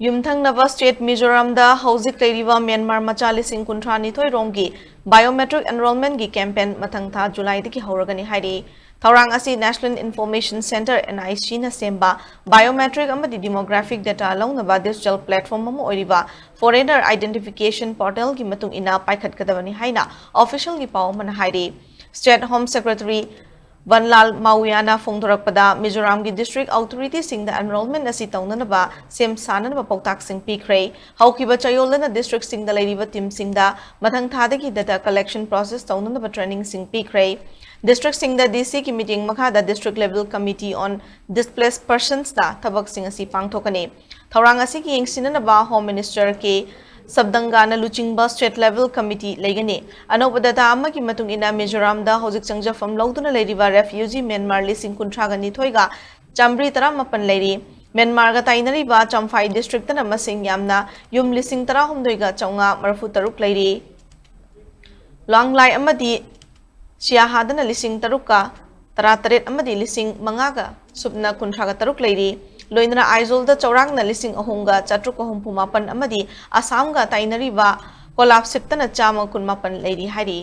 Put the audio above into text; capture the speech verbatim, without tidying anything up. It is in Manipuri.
ꯌꯨꯝꯊꯪꯅꯕ state ꯃꯤꯖꯣꯔꯥꯝꯗ ꯍꯧꯖꯤꯛ ꯂꯩꯔꯤꯕ ꯃ꯭ꯌꯥꯟꯃꯥꯔ ꯃꯆꯥ ꯂꯤꯁꯤꯡ ꯀꯨꯟꯊ꯭ꯔꯥ ꯅꯤꯊꯣꯏ ꯔꯣꯝꯒꯤ biometric enrollment ꯒꯤ campaign ꯃꯊꯪ ꯊꯥ ꯖꯨꯂꯥꯏꯗꯒꯤ ꯍꯧꯔꯒꯅꯤ ꯍꯥꯏꯔꯤ꯫ ꯊꯧꯔꯥꯡ ꯑꯁꯤ National Information Centre, N I C ꯅ ꯁꯦꯝꯕ biometric ꯑꯃꯗꯤ demographic data ꯂꯧꯅꯕ digital platform ꯑꯃ ꯑꯣꯏꯔꯤꯕ Foreigner Identification Portal ꯒꯤ ꯃꯇꯨꯡ ꯏꯟꯅ ꯄꯥꯏꯈꯠꯀꯗꯕꯅꯤ ꯍꯥꯏꯅ official ꯒꯤ ꯄꯥꯎ ꯑꯃꯅ ꯍꯥꯏꯔꯤ꯫ State Home Secretary ꯕꯟꯂꯥꯜ ꯃꯥꯋꯤꯌꯥꯅ ꯐꯣꯡꯗꯣꯔꯛꯄꯗ, ꯃꯤꯖꯣꯔꯥꯝꯒꯤ district authority ꯁꯤꯡꯗ enrollment ꯑꯁꯤ ꯇꯧꯅꯅꯕ ꯁꯦꯝ ꯁꯥꯅꯅꯕ ꯄꯥꯎꯇꯥꯛꯁꯤꯡ ꯄꯤꯈ꯭ꯔꯦ꯫ ꯍꯧꯈꯤꯕ ꯆꯌꯣꯜꯗꯅ district ꯁꯤꯡꯗ ꯂꯩꯔꯤꯕ team ꯁꯤꯡꯗ ꯃꯊꯪ ꯊꯥꯗꯒꯤ data collection process ꯇꯧꯅꯅꯕ training ꯁꯤꯡ ꯄꯤꯈ꯭ꯔꯦ꯫ District ꯁꯤꯡꯗ D C ꯒꯤ ꯃꯤꯠꯌꯦꯡ ꯃꯈꯥꯗ District Level Committee on Displaced Persons ꯅ ꯊꯕꯛꯁꯤꯡ ꯑꯁꯤ ꯄꯥꯡꯊꯣꯛꯀꯅꯤ꯫ ꯊꯧꯔꯥꯡ ꯑꯁꯤꯒꯤ ꯌꯦꯡꯁꯤꯟꯅꯅꯕ Home Minister ꯀꯦ ꯁꯕꯗꯪꯒꯥꯅ ꯂꯨꯆꯤꯡꯕ state level committee ꯂꯩꯒꯅꯤ꯫ ꯑꯅꯧꯕ data ꯑꯃꯒꯤ ꯃꯇꯨꯡ ꯏꯟꯅ, ꯃꯤꯖꯣꯔꯥꯝꯗ ꯍꯧꯖꯤꯛ ꯆꯪꯖꯐꯝ ꯂꯧꯗꯨꯅ ꯂꯩꯔꯤꯕ refugee ꯃ꯭ꯌꯥꯟꯃꯥꯔ ꯂꯤꯁꯤꯡ ꯀꯨꯟꯊ꯭ꯔꯥꯒ ꯅꯤꯊꯣꯏꯒ ꯆꯥꯃꯔꯤ ꯇꯔꯥꯃꯥꯄꯟ ꯂꯩꯔꯤ꯫ ꯃ꯭ꯌꯥꯟꯃꯥꯔꯒ ꯇꯥꯏꯅꯔꯤꯕ ꯆꯝꯐꯥꯏ district ꯇꯅ ꯃꯁꯤꯡ ꯌꯥꯝꯅ ꯌꯨꯝ ꯂꯤꯁꯤꯡ ꯇꯔꯥꯍꯨꯝꯗꯣꯏꯒ ꯆꯥꯝꯃꯉꯥ ꯃꯔꯤꯐꯨ ꯇꯔꯨꯛ ꯂꯩꯔꯤ꯫ ꯂꯥꯡꯂꯥꯏ ꯑꯃꯗꯤ ꯁꯤꯌꯥꯍꯥꯗꯅ ꯂꯤꯁꯤꯡ ꯇꯔꯨꯛꯀ ꯇꯔꯥꯇꯔꯦꯠ ꯑꯃꯗꯤ ꯂꯤꯁꯤꯡ ꯃꯉꯥꯒ ꯁꯨꯞꯅ ꯀꯨꯟꯊ꯭ꯔꯥꯒ ꯇꯔꯨꯛ ꯂꯩꯔꯤ꯫ ꯂꯣꯏꯅꯅ ꯑꯥꯏꯖꯣꯜꯗ ꯆꯥꯎꯔꯥꯛꯅ ꯂꯤꯁꯤꯡ ꯑꯍꯨꯝꯒ ꯆꯥꯇ꯭ꯔꯨꯛꯀ ꯍꯨꯝꯐꯨ ꯃꯥꯄꯟ ꯑꯃꯗꯤ ꯑꯁꯥꯝꯒ ꯇꯥꯏꯅꯔꯤꯕ ꯀꯣꯂꯥꯞꯁꯤꯞꯇꯅ ꯆꯥꯝꯃ ꯀꯨꯟꯃꯥꯄꯟ ꯂꯩꯔꯤ ꯍꯥꯏꯔꯤ꯫